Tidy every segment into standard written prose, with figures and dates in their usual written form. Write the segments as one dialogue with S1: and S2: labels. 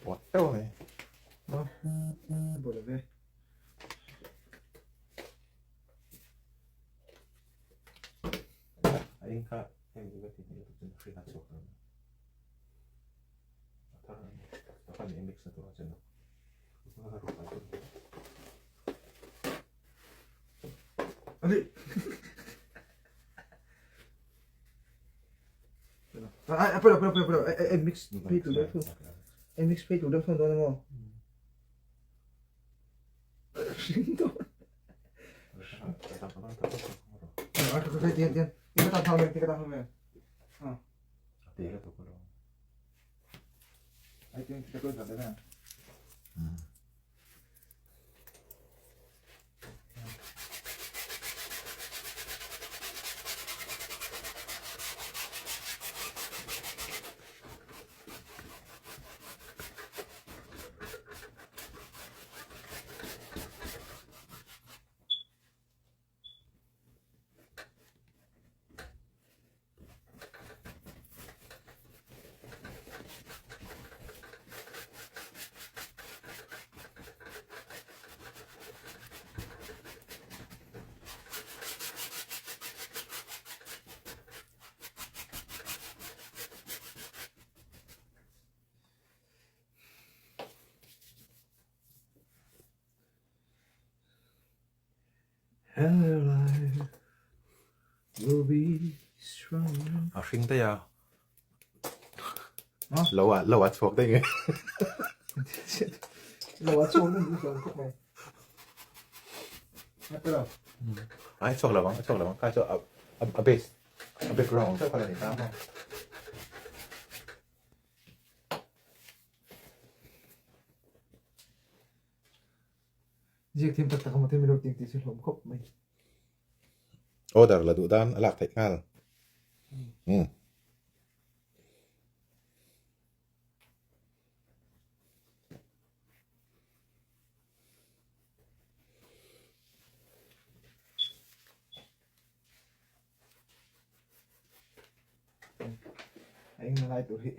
S1: Pawt teuh mai.
S2: Maw? Buai lo ve.
S1: A eng kha hemi hi ka ti hnih lutuk chuan hring a chhuak dawn a. A thar a ni. A khan i mix na tur a chen a. A ruk a tur.
S2: Ani. Ai, pero pero pero pero ai mix pay tu deuh thung. Ai mix pay tu deuh thung dawn emaw. Hring dawn. Ah, ka ka tian tian. Ti ka ta thau me, ti ka ta thau me. Ah.
S1: Te ka tu ko lo.
S2: Ai tian ti ka tu ta na.
S1: A hring daih a lo ah lo ah chhuak daih nge
S2: lo ah chhuak daih nge
S1: ai chhuak lo ang a chhuak lo ang kha chu a base a background chauh kha la ni ta maw.
S2: Ziak thiam tak tak emaw te min lo tih tih chu hlawm khawp mai.
S1: Order la duh dan a lak theih nghal. Umm.
S2: A eng na lai tur hi.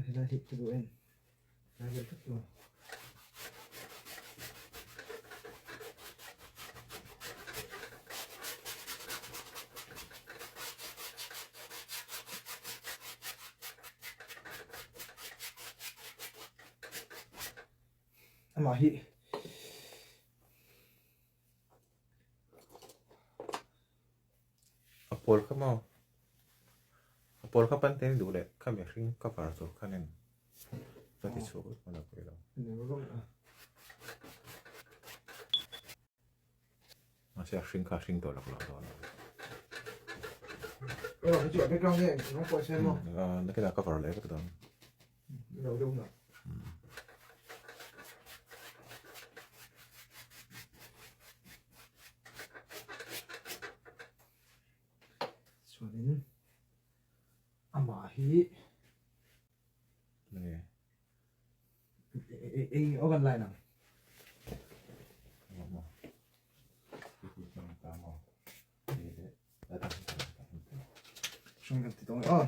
S2: Helai hi chu en lai vel tak tur. Amah hi
S1: A pawl kha maw? A pawl kha pan te ni duh leh kha mihring cover tur khan en ka ti chhuak vek hman a pawi lo. Mahse a hring kha a hring tawh lak loh dawn a. Nakinah cover leh vek dawn.
S2: Chuanin amah hi eng aw kan line ang. Hring kan ti tawh ang aw.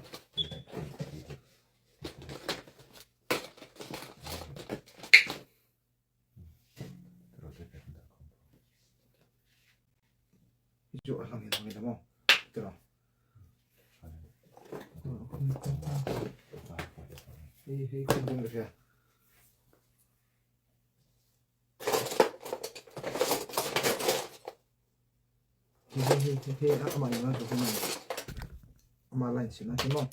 S2: Chu a hlang in hlang in maw tiraw hei hei khum ding ka hria hei hei hei hei amah in a tu amah line sin a hi maw.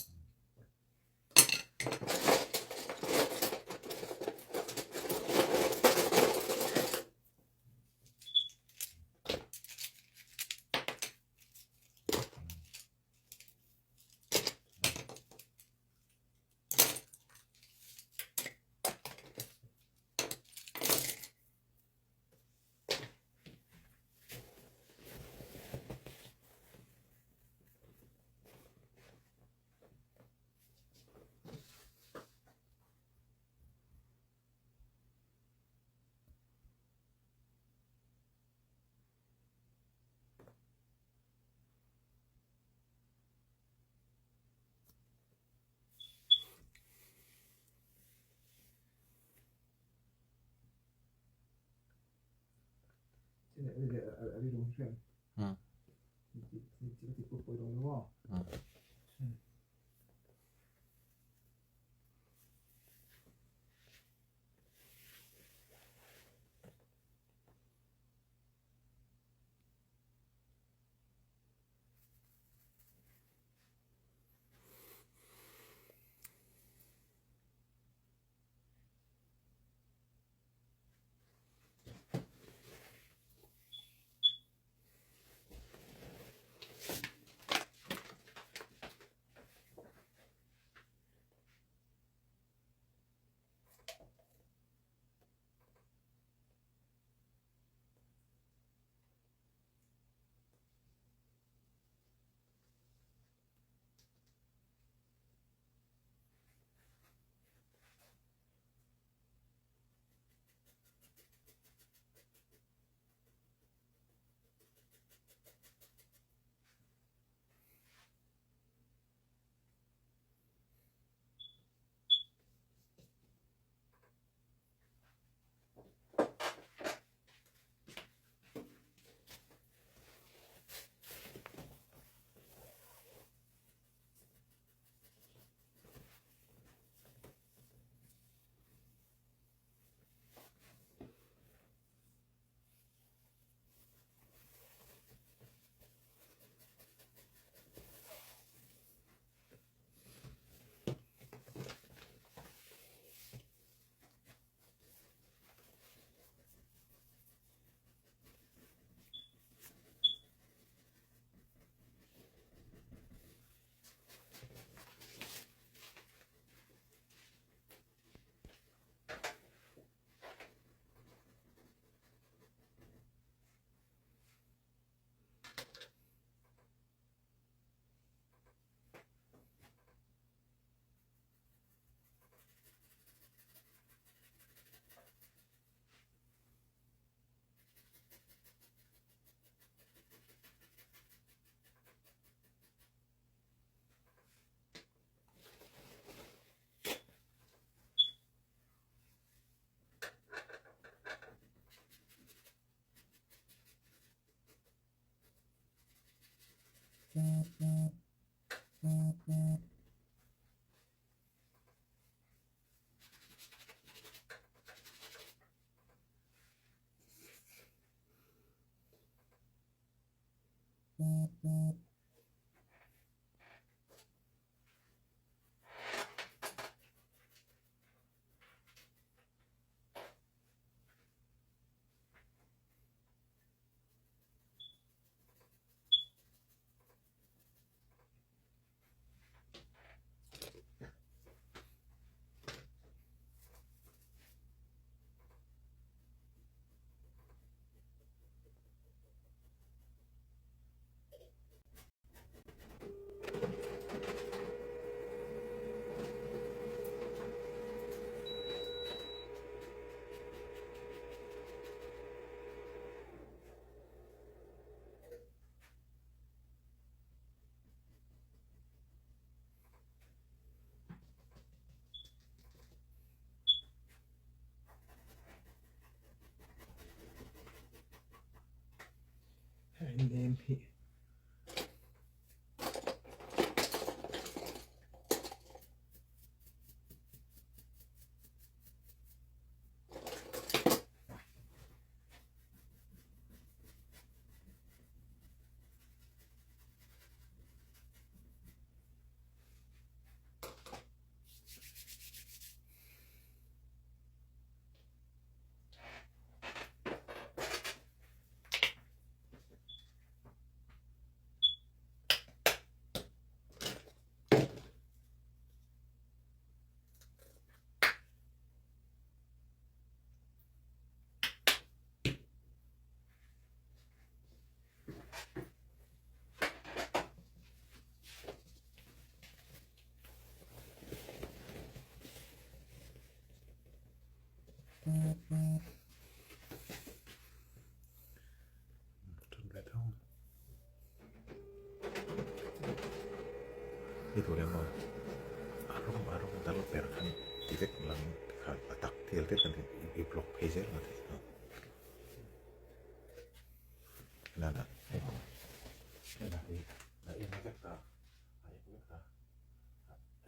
S2: Nem hi.
S1: I duh lem aw a rawng a rawng dal ber khan ti vek lang kha a tak tel tel kan i block phei zel nga thei a.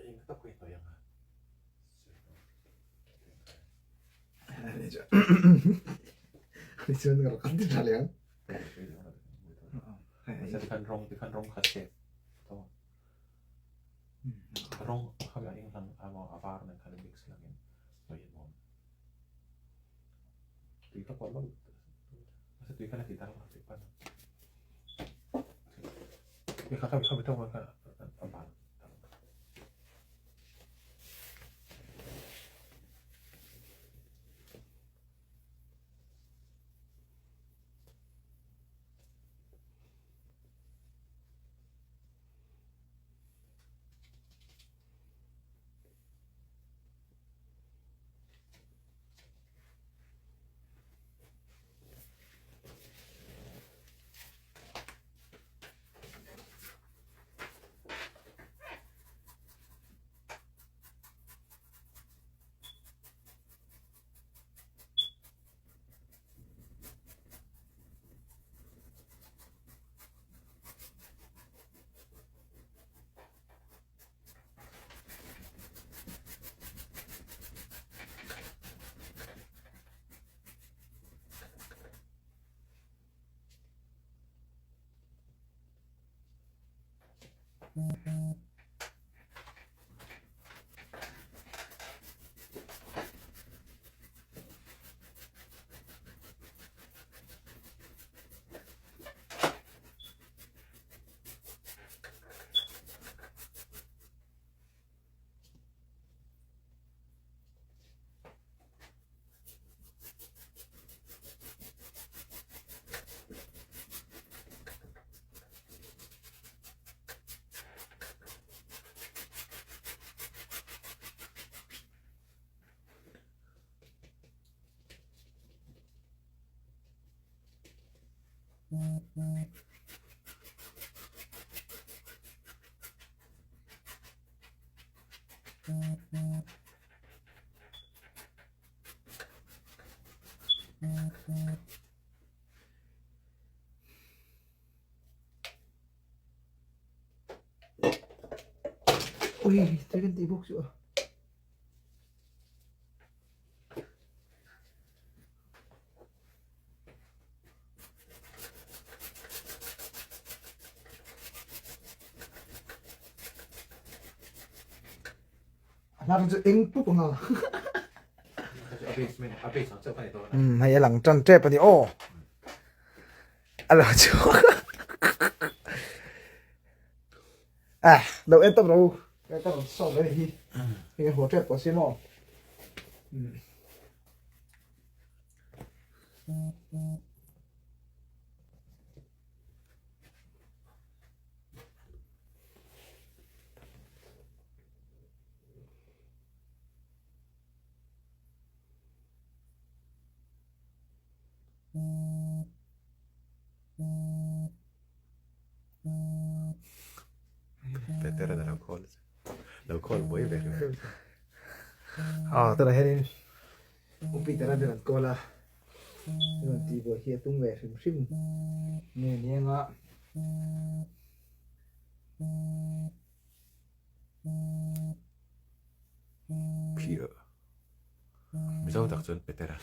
S1: Eng tak pawh i hnawih ang a.
S2: Ani chuan ka kan ti tha leh ang.
S1: Tikhan rawng tikhan rawng kha chhe rawng kha a eng hlang a a var nen khan mix langin hnawih a nuam. Tui kha pawh lo tui kha la ti dang tui pan. Kha kha kha kha a ban.
S2: Ui, tui kan tih bawk chu a. A hnar chu eng pup anga. Hei a lang tan tep a ni aw. A lo chhuak a. Ah, lo en tawp ro. Ka ka rawn sawm mai hi. Hei a haw tep tawh si maw.
S1: Petera na lo call lo call buai ve ringawt.
S2: Ah tunah hianin U Peter-a ber an call a, rawn tih buai hi a tum ve hrim hrim nge ni anga.
S1: Phiah. Mizo tak chuan Petera.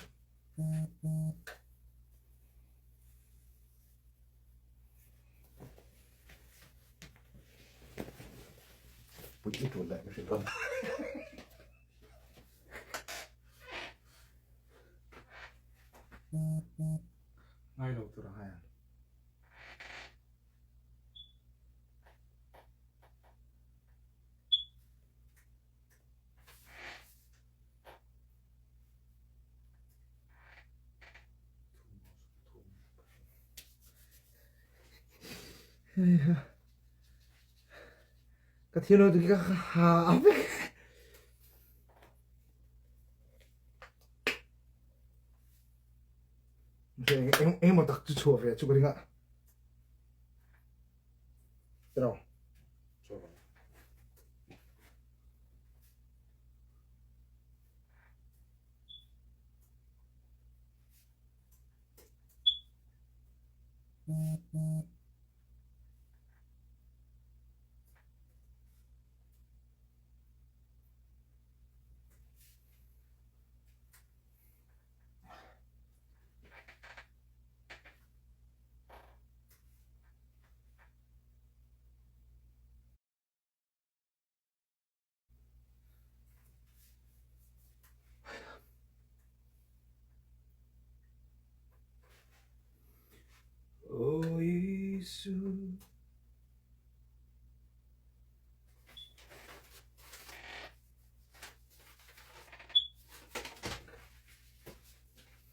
S1: Pui i tul leh mihring rawn.
S2: Ngai lo tur ang haian. Ka thil lo tu ka ha a vek. Eng eng maw tak chu chhuah ve chu ka ring a. Tiraw.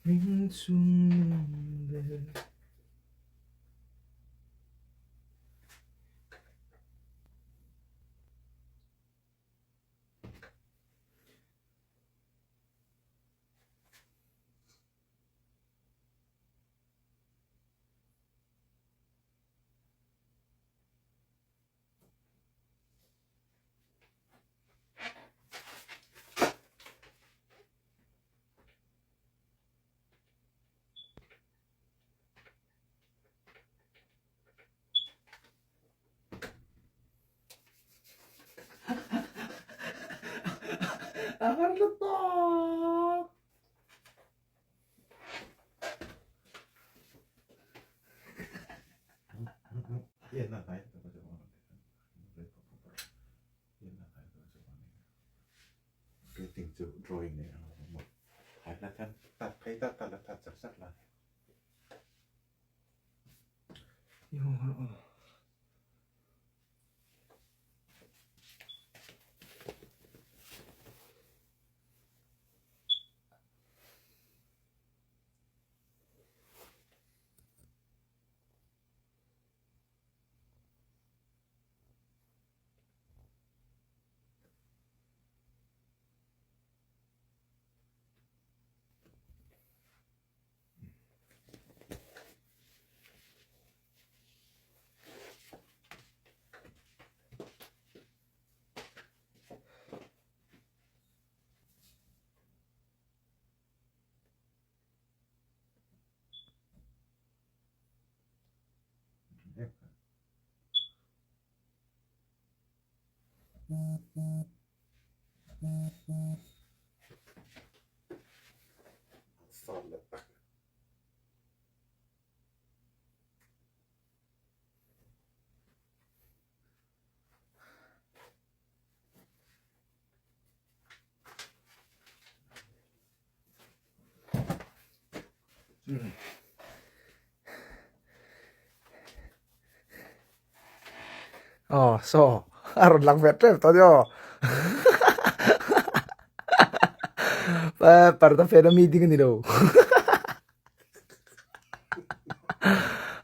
S2: Min chung ber. A har lutuk.
S1: Rating chu drawing nei ang maw hai la khan tat phei tat tat la tat chak chak la.
S2: Aw saw a rawn lang ve tep tawh nia aw parda fen a mi ding a ni lo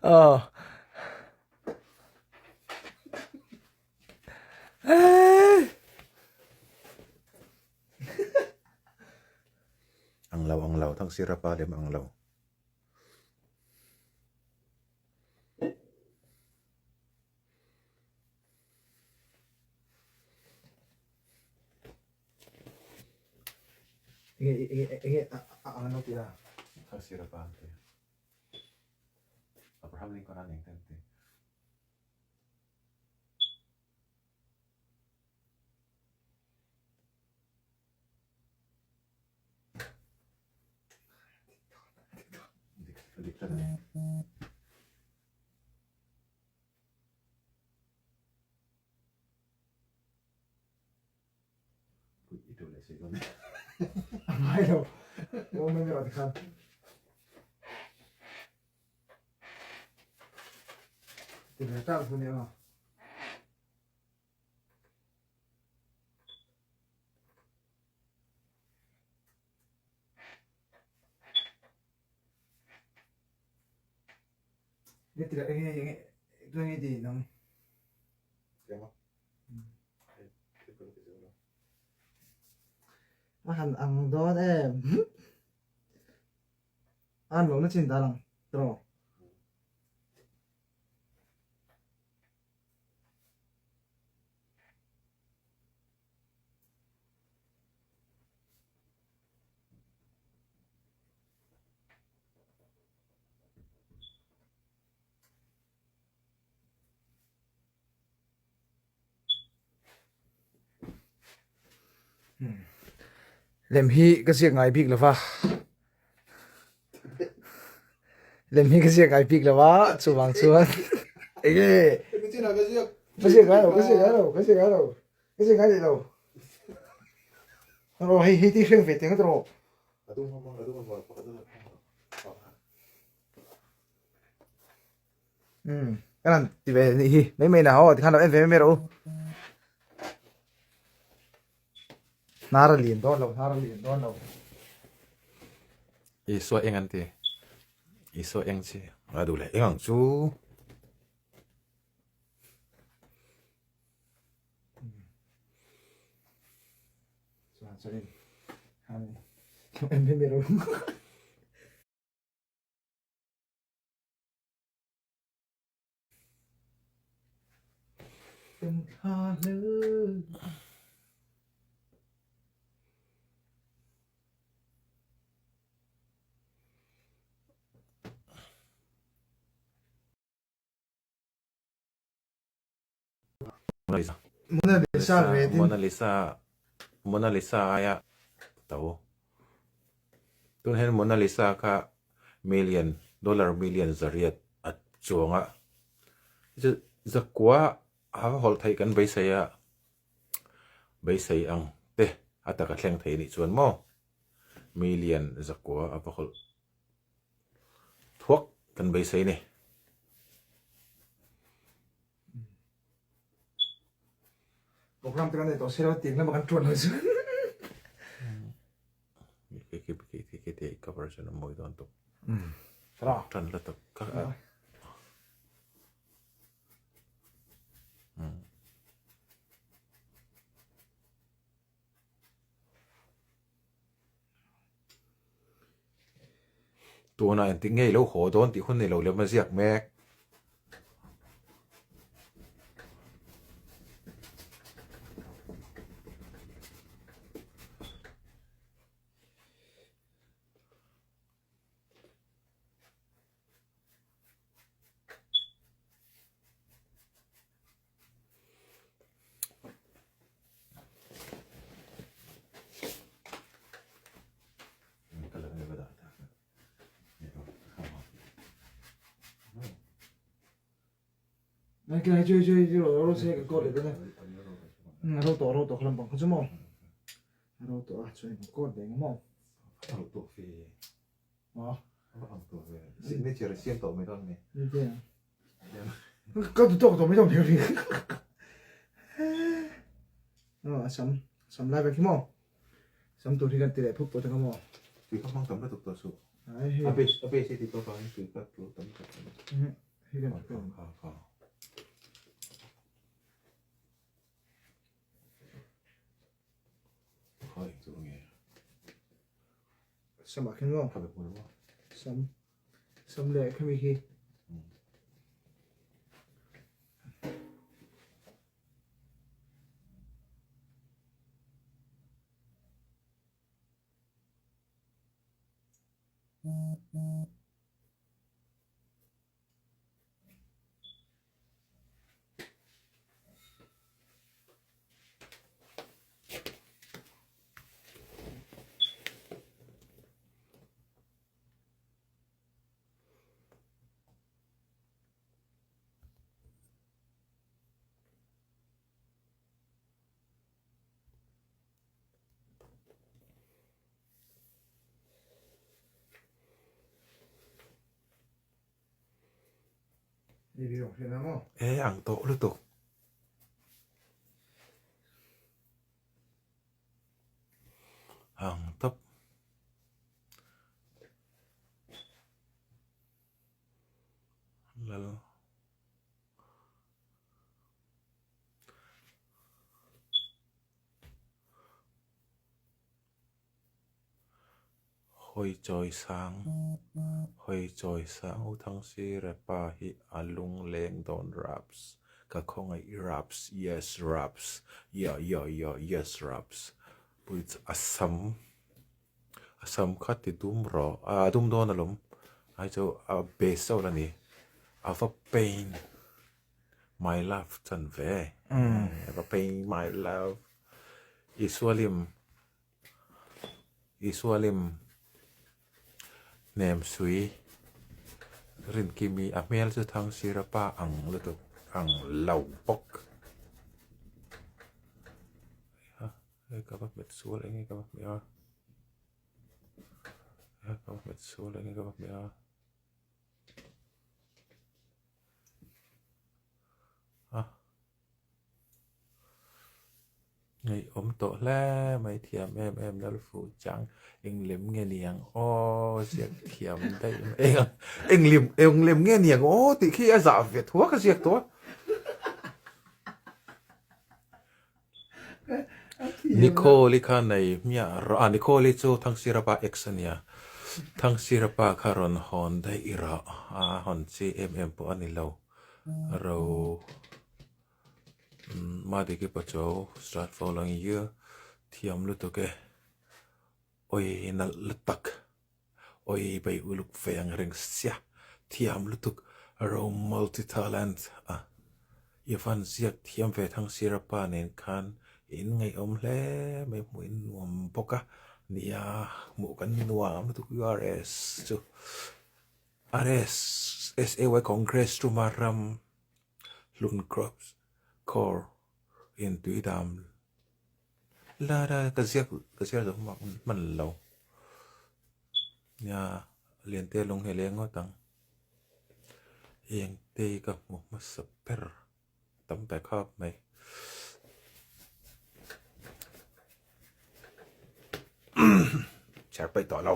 S2: aw.
S1: Ang lo ang lo thang sira pa lem ang lo.
S2: Enge enge enge a ang lo tih a.
S1: Thang sira pa an ti. Abraham Lincoln an eng te an ti. Dik tlat a ni. Pui i tur leh si dawn e.
S2: A ngai lo. Awm mai rawh tikhan. Ti ve tak chu nia. Nge ti enge enge enge nge ti nang.
S1: Tiang a.
S2: A han ang dawn em. A nuam na chin ta lang tiraw. Lem hi ka ziak ngai bik lova lem hi ka ziak ngai bik lova chuvang chuan enge ka ziak ngai lo ka ziak ngai lo ka ziak ngai lo ka ziak ngai leh lo rawh hei hei te hi hreng ve teng rawh. Kan han ti ve nih hi mai mai na aw tikhan lo en ve mai mai rawh u. Hnar a lian dawn lo hnar a lian dawn lo.
S1: Isua eng an ti. Isua eng chi a duh leh eng ang chu.
S2: Chuan chuanin han en ve mai rawh u. Mona Lisa ve din.
S1: Mona Lisa Mona Lisa aia to. Tun hian Mona Lisa kha million dollar million zariat a chuang a. Zakua a va hawlh theih kan beisei a, beisei ang te a taka thleng thei anih chuan maw million zakua a va hawlh thuak kan beisei a ni.
S2: Program te kan nei tawh silo tiang lama kan tuan lo chu.
S1: Cover chuan a mawi dawn tawp. Tan la tak ka. Tuna engtik nge i lo haw dawn tih hun nei lo lem a ziak mek. Signature a siam tawh mai dawn a ni.
S2: Ka duh tawk tawh mai dawn ri. A sam sam lai vek hi maw. Sam tur hi kan ti leh phup tawh tang a maw.
S1: Tui kha hmang tam lutuk tawh suh. A base a base hi ti tawk ang tui kha tul tam tak a ni.
S2: Hei kan
S1: Kha kha. Kha eng chu nge.
S2: Sam ah khin maw? Sam sam leh khami hi.
S1: E ang tawh lutuk. Ang tawp. Lal. Hawi chawi sang hawi chawi sang u thang si repa hi a lungleng dawn raps ka khawngaih raps yes raps yeah yeah yeah yes raps puitz a sam a sam kha ti dum rawh ah a dum dawn alawm ai chu a base chauh la ni a va pain my love chan ve a va pain my love Isualim. Isua lim hnem sui Rinkimi a hmel chu Thangsira pa ang lutuk ang lo bawk. Hei ka va hmet sual eng nge ka va hmeh a hei ka va hmet sual eng nge ka va hmeh a. Ngaihawm tawh hle mai thiam em em Lalfuh chang eng lem nge niang aw ziak thiam daih mai eng eng lem eng lem nge niang aw tih khi a zah ve thuak a ziak tawh a. Nicole-i kha nei hmiah rawh a Nicole-i chu Thangsirapa ex a nia Thangsirapa kha rawn hawn daih rawh a hawn chi em em pawh a ni lo ro. Madiki Pachuau start following you thiam lutuk e oi nalh lutak oi bei uluk ve ang reng sia thiam lutuk ro multi talent a i van ziak thiam ve thang sira pa nen khan in ngaihawm hle mai hmuh in nuam bawk a nia hmuh kan nuam lutuk URS chu RSSAY Congress tuma ram Hlun Crops Core in tui dam la la ka ziak ka ziak zo hman hman lo nia Liante lung hi a leng ngawt ang eng te ka hmu hmasa ber tam ve khap mai chhiar paih tawh lo.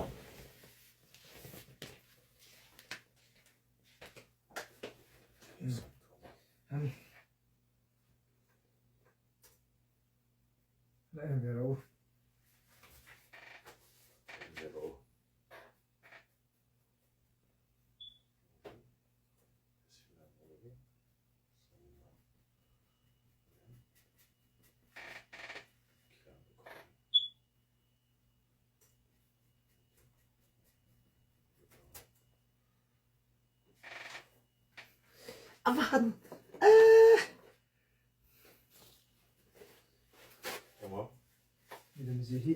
S2: A va han eh.
S1: Emaw?
S2: Midang zia hi.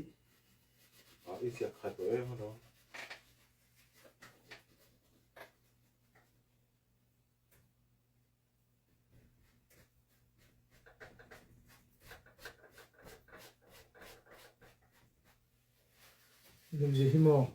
S1: A i ziak khat tawh em alawm.
S2: Midang zia hi maw?